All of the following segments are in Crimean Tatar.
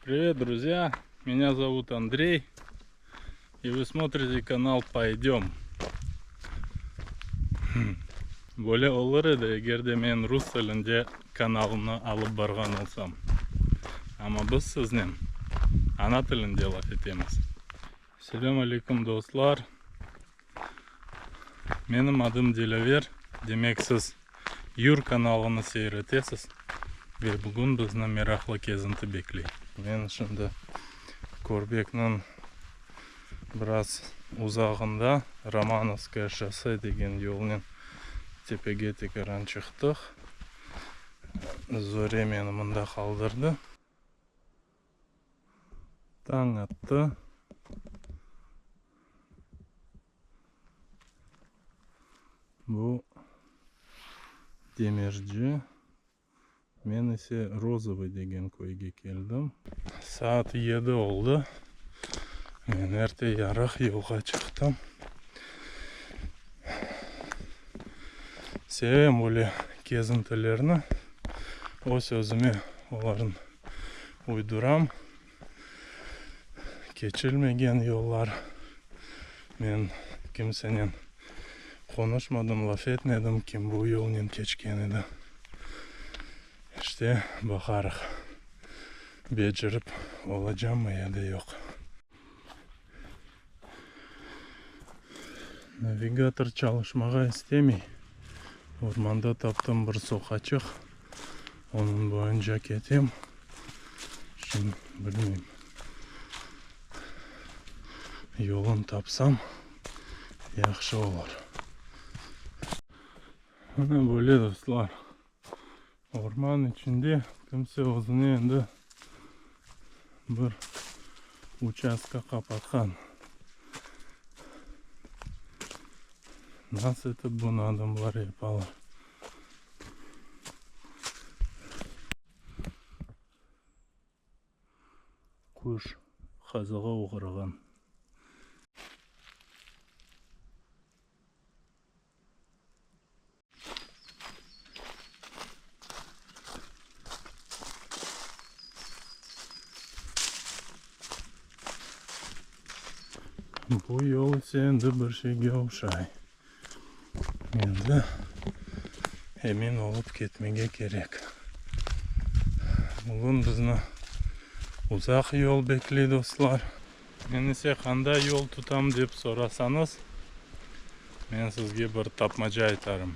Привет, друзья! Меня зовут Андрей, и вы смотрите канал Пойдем. Böyle olur edi, eger de men rus tilinde kanalımnı alıp barğan olsam. Amma biz siznen ana tilinde laf etemiz. Selâm aleyküm, dostlar! Menim adım Dilâver, demek siz Yur kanalını seyir etesiz ve bugün bizni meraqlı kezinti bekley. Men şimdi Körbekniñ biraz uzağında Romanovskoye şosse degen yolnen tepege tekaran çıqtıq. Zore meni mında qaldırdı. Tañ attı. Bu Demirci, men ise Rozovıy degen köyge keldim. Saat yedi oldı. Men erte yarıq yolğa çıqtım. Sevem böyle kezintilerni. Öz-özüme olarnı uyduram. Keçilmegen yollar. Men kimsenen qonuşmadım, laf etmedim, kim bu yolnen keçken edi. İşte, baqarıq, becerip olacammı ya da yoq. Navigator çalışmağa istemey. Ormanda taptım bir soqaçıq. Onıñ boyunca ketem. Şimdi bilmeyim. Yolun tapsam, yahşı olur. Mına böyle, dostlar. Orman içinde kimse özüne endi bir uçastka qapatqan. Nasıl etip bunı adamlar yapalar? Quş qazağa oğrağan. Bu yol ise endi bir şeyge oşay. Endi emin olıp ketmege kerek. Bugün bizni uzaq yol bekley, dostlar. Men ise qanday yol tutam dep sorasañız, men sizge bir tapmaca aytarım.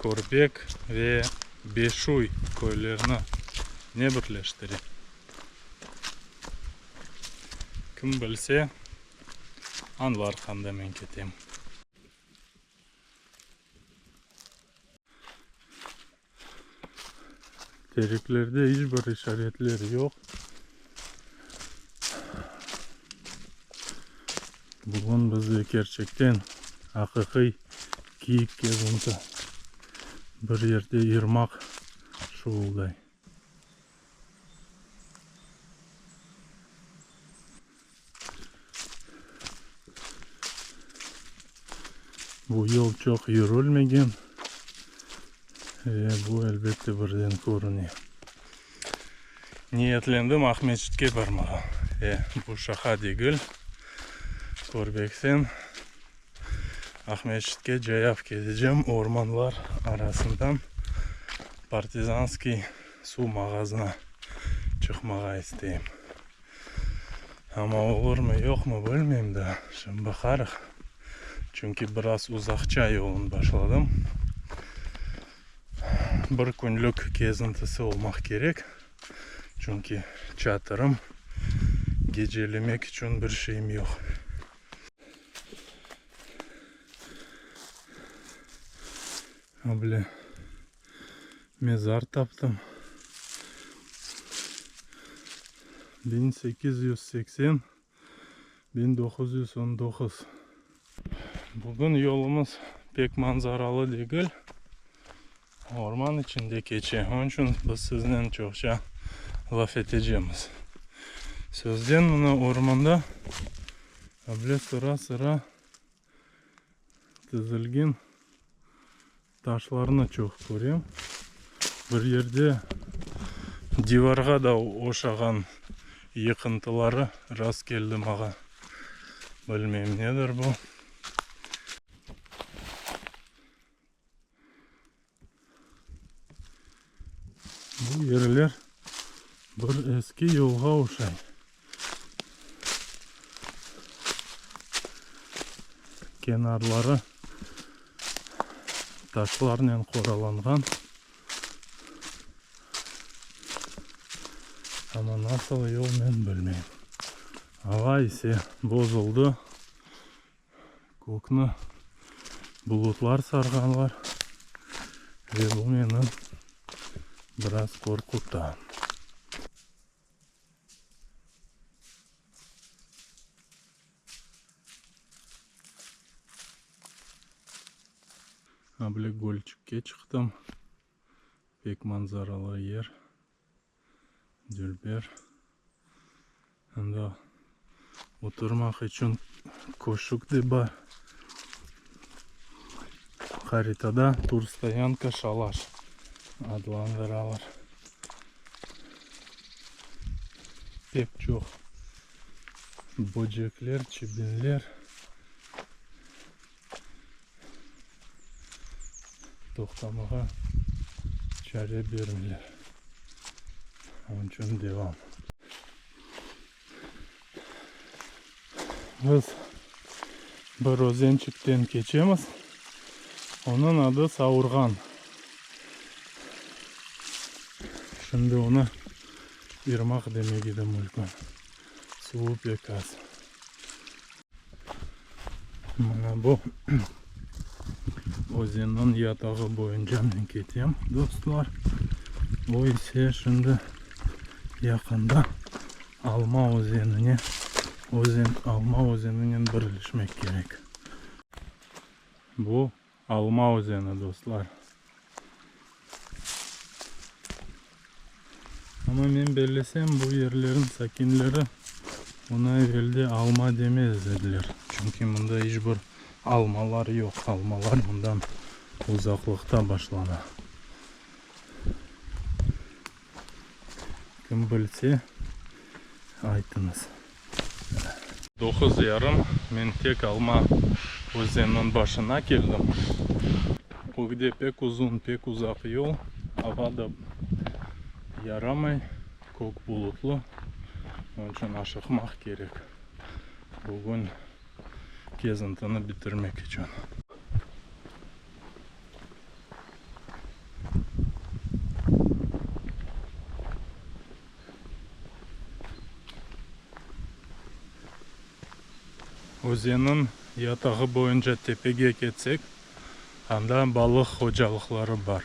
Körbek ve Beşuy köylerini ne birleştire? Kim bilse, añlar qanda men ketem. Tereklerde iç bir işaretler yoq. Bugün bizde kerçekten aqiqiy kiyik kezinti. Bir yerde irmaq şuvulday. Bu yol çoq yürülmegen ve bu, elbette, birden körüne. Niyetlendim Aqmescitke barmağa. E, bu şaqa degil. Körbekten Aqmescitke cayav ketecem, ormanlar arasından Partizanskiy suv mağazına çıqmağa isteyim. Amma olurmı, yoqmı, bilmeyim daa. Şimdi baqarıq. Çünki biraz uzaqça yolun başladım. Bir künlük kezintisi olmaq kerek. Çünki çatırım, gecelemek içün bir şeyim yoq. Able mezar taptım. 1880, 1919. Bugün yolumız pek manzaralı degil. Orman içinde keçe. Onıñ içün biz siznen çoqça laf etecemiz. Sözden mına ormanda able sıra-sıra Tizilgen taşlarnı çoq körem. Bir yerde. Divarğa da oşağan yıqıntıları rast keldi mağa. Bilmeyim nedir bu. Bu yerler bir eski yolğa oşay. Kenarları taşlarnen qoralanğan. Amma nasıl yol men bilmeyim. Ava ise bozuldı. Kökni bulutlar sarğanlar ve bu meni biraz qorquta. Able gölçikke çıqtım. Pek manzaralı yer. Dülber. Anda oturmaq içün köşük de bar. Haritada Turstoyanka şalaş adlandıralar. Pek çoq böcekler, çibinler. Toqtamağa çare bermeyler. Onıñ içün devam. Biz bir özençikten keçemiz. Onıñ adı Savurğan. Şimdi onı irmaq demege de mümkün. Suvu pek az. Mına bu özenniñ yatağı boyunca men ketem, dostlar. O ise şimdi yaqında Alma özenine, özen, Alma özeninen birleşmek kerek. Bu Alma özeni, dostlar. Amma men bellesem, bu yerlerniñ sakinleri onı evelde alma demez ediler. Çünki mında iç bir almalar yoq, almalar mından uzaqlıqta başlana. Kim bilse, aytıñız. Doquz yarım, men tek Alma özeniniñ başına keldim. Ögde pek uzun, pek uzaq yol, ava da yaramay, kök bulutlı, onıñ içün aşıqmaq kerek bugün kezintini bitirmek içün. Özenniñ yatağı boyunca tepege ketsek, anda balıq hocalıqları bar,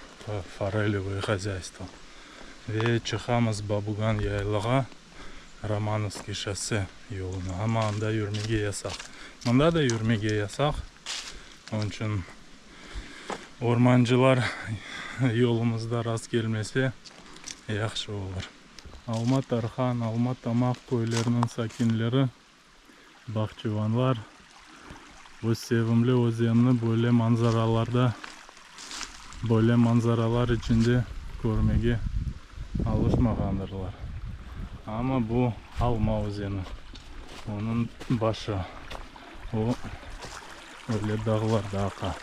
forelevoye hozyaystvo. Ve çıqamız Babugan yaylağa, Romanovskiy şosse yoluna. Amma anda yürmege yasaq. Mında da yürmege yasaq, onıñ içün ormancılar yolumızda rast kelmese, yahşı olur. Alma Tarhan, Alma Tamaq köyleriniñ sakinleri, bağçıvanlar öz sevimli özenni böyle manzaralarda, böyle manzaralar içinde körmege alışmağandırlar. Amma bu Alma özeni, onıñ başı, o, öyle dağlarda aqa.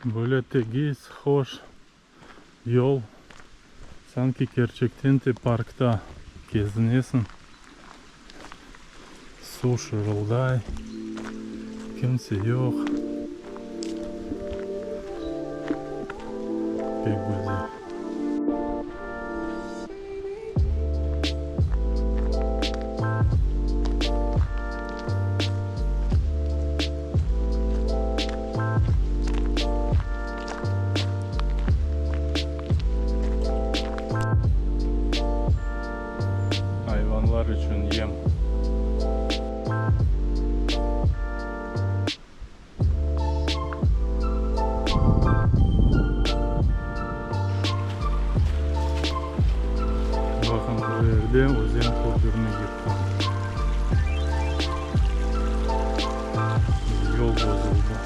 Böyle tegiz, hoş yol, sanki kerçekten te parkta kezinesiñ. Suv şırılday, kimse yoq. Pek güzel. Ayvanlar içün yem. Baqın, bu yerde özen köpürni yıqqan. Yol bozuldı.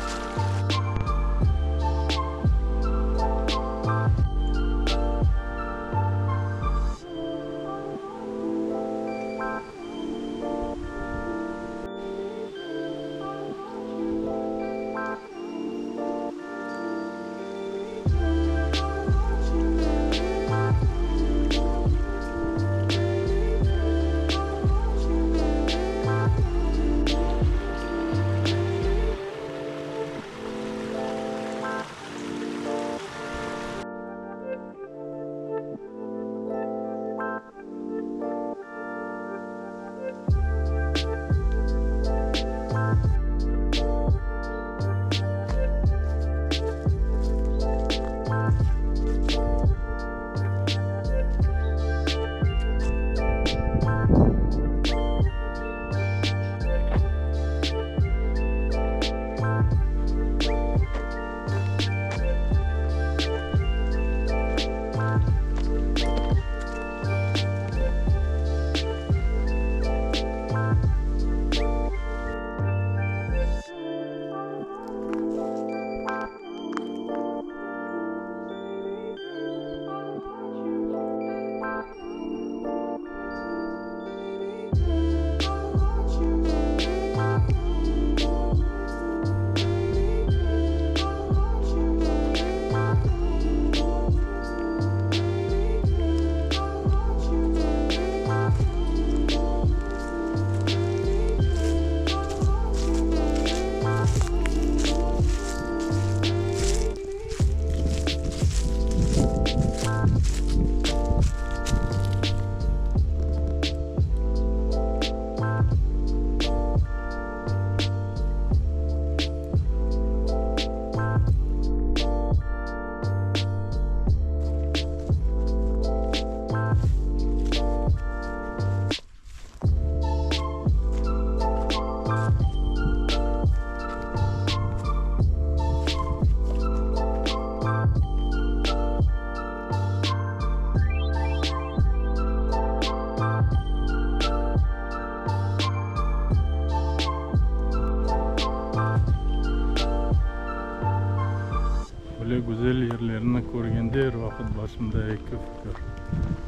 vaqıt başımda eki fikir.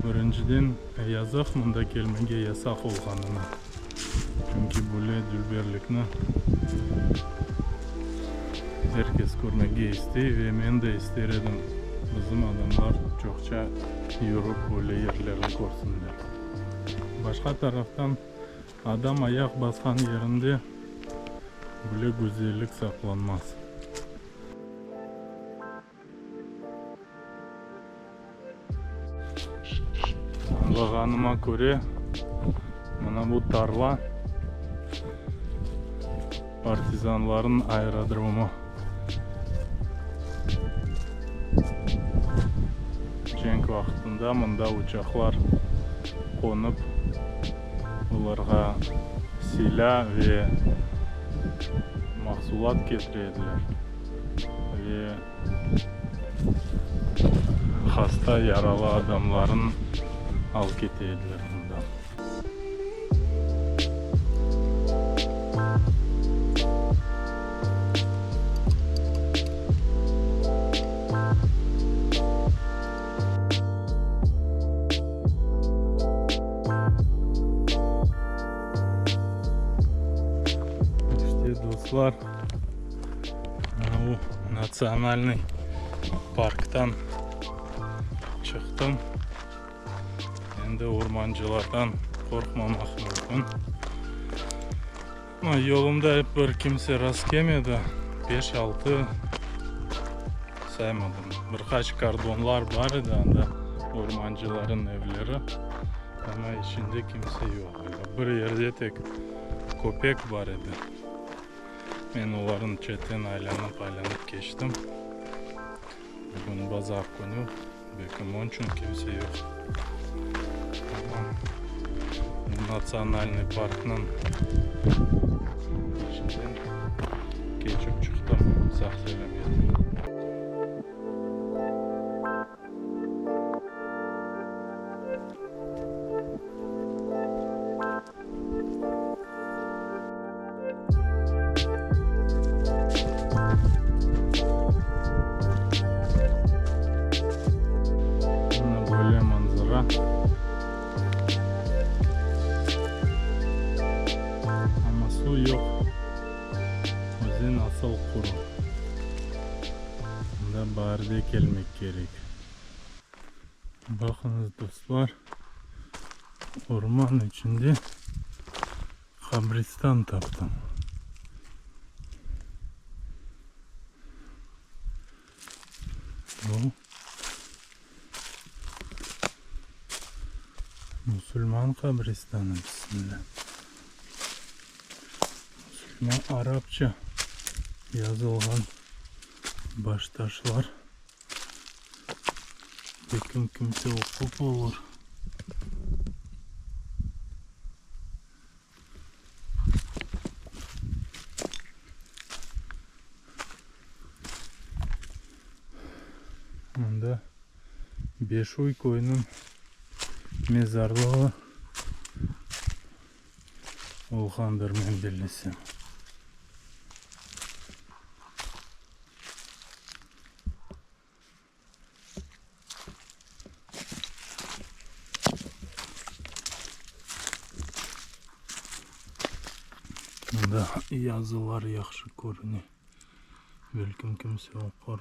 Birinciden, yazıq mında kelmege yasaq olğanına, çünki böyle dülberlikni er kes körmege istey ve men de ister edim, bizim adamlar çoqça yürip böyle yerlerni körsünler. Başqa taraftan, Adam ayaq basqan yerinde bile güzellik saqlanmaz. Añlağanıma köre, mına bu tarla partizanlarnıñ aerodromı. Cenk vaqtında mında uçaqlar qonıp, olarğa silâ ve mahsulat ketire ediler ve hasta, yaralı adamlarnı alıp kete ediler mından. İşte, dostlar, mına bu natsionalnıy parktan çıqtım. Endi ormancılardan qorqmamaq mümkün. Amma yolumda ep bir kimse rastkelmedi. Beş-altı saymadım. Bir qaç kordonlar bar edi anda, ormancılarnıñ evleri, amma içinde kimse yoq edi. Bir yerde tek köpek bar edi. Men olarnıñ çetten aylanıp-aylanıp keçtim. Bugün bazar künü, belki onıñ içün kimse yoq. Amma bu natsionalnıy parknıñ içinden keçip çıqtım sağ-selâmet. Mına böyle manzara. Amma suv yoq. Özen asıl quru. Mında baarde kelmek kerek. Baqıñız, dostlar, orman içinde qabristan taptım. Bu musulman qabristanı, bismillah. Musulman arapça yazılğan baştaşlar. Belkim kimse oqup olur. Mında Beşuy köyüniñ mezarlığı olğandır, men bellesem. Mında yazılar yahşı körüne. Belkim kimse oqur.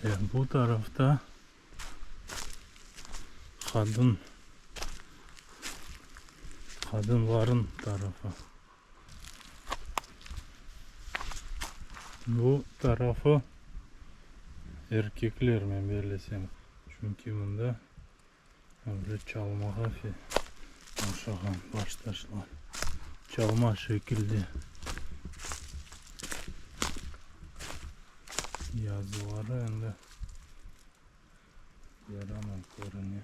E, bu tarafta qadın, qadınlarnıñ tarafı. Bu tarafı erkekler, men bellesem, çünki mında böyle çalmağa oşağan baştaşlar, çalma şekilde yazıları endi. Yaramay körüne.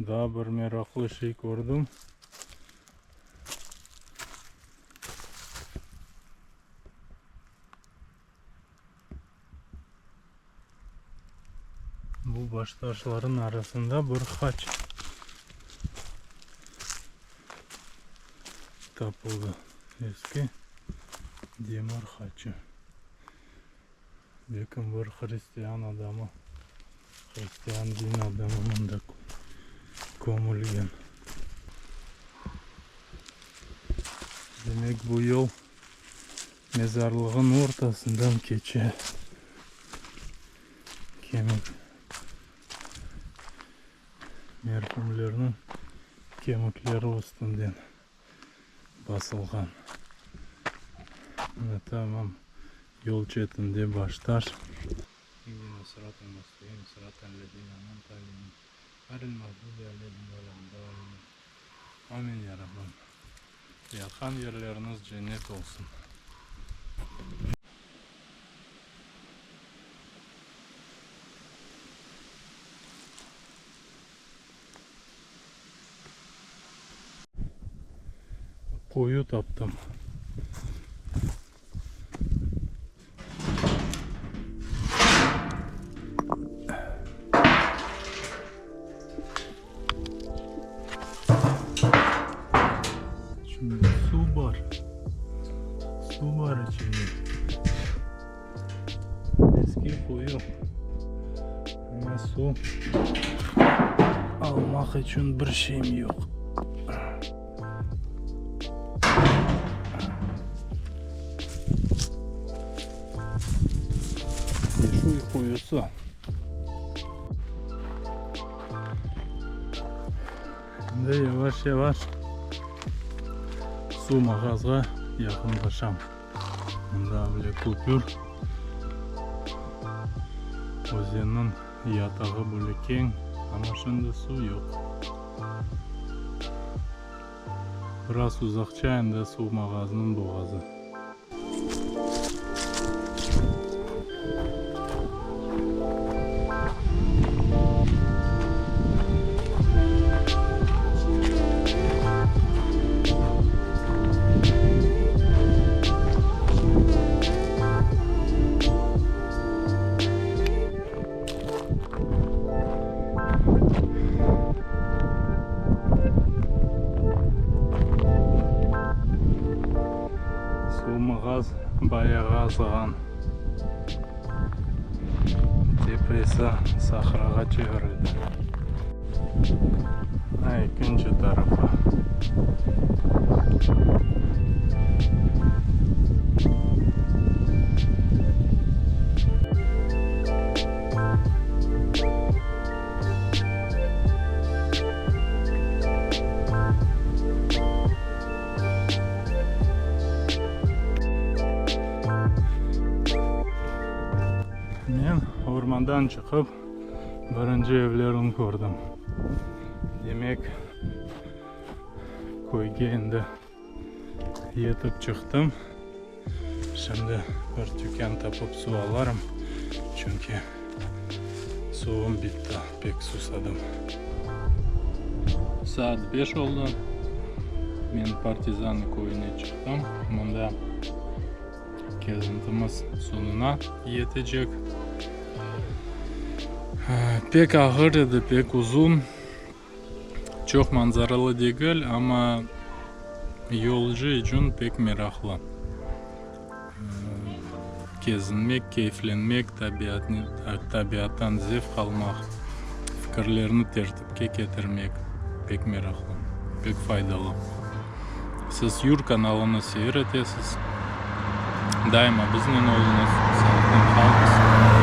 Daa bir meraqlı şey kördim. Bu baştaşların arasında bir haç tapıldı. Eski demir haçı. Belkim bir hristian adamı, hristian din adamı mında kömülgen. Demek bu yol mezarlığın ortasından keçe. Kemik merhumlerniñ kemikleri üstünden basılğan. Mına tamam yol çetinde baştaş. İhdina sıratal mustaqim, sıratal lezine an'amte aleyhim, ğayril mağdubi aleyhim veled-dallin. Amin, ya Rabbim. Yatqan yerleriñiz cennet olsun. Quyu taptım. İçinde suv bar. Suv bar içinde. Eski quyu. Amma suv almaq içün bir şeyim yoq. Yeşil quyusı. Şimdi yavaş-yavaş suv mağazğa yaqınlaşam. Mında bile köpür. Özenniñ yatağı böyle keñ, amma şimdi suv yoq. Biraz uzaqça endi suv mağazınıñ boğazı. Suvmağaz bayağı azğan, tepe ise sahrağa çevirildi. Ekinci tarafı. Men ormandan çıqıp, birinci evlerni kördim. Demek, köyge endi yetip çıqtım. Şimdi bir tükân tapıp suv alarım, çünki suvum bitti, pek susadım. Saat beş oldı. Men Partizanı köyüne çıqtım. Mında Kezintimiz soñuna yetecek. Pek ağır edi, pek uzun, çoq manzaralı degil, amma yolcu içün pek meraqlı. Kezinmek, keyflenmek, tabiattan zevq almaq, fikirlerni tertipke ketirmek pek meraqlı, pek faydalı. Siz Yur kanalını seyir etesiz. Daima biznen oluñız. Sağlıqnen qalıñız.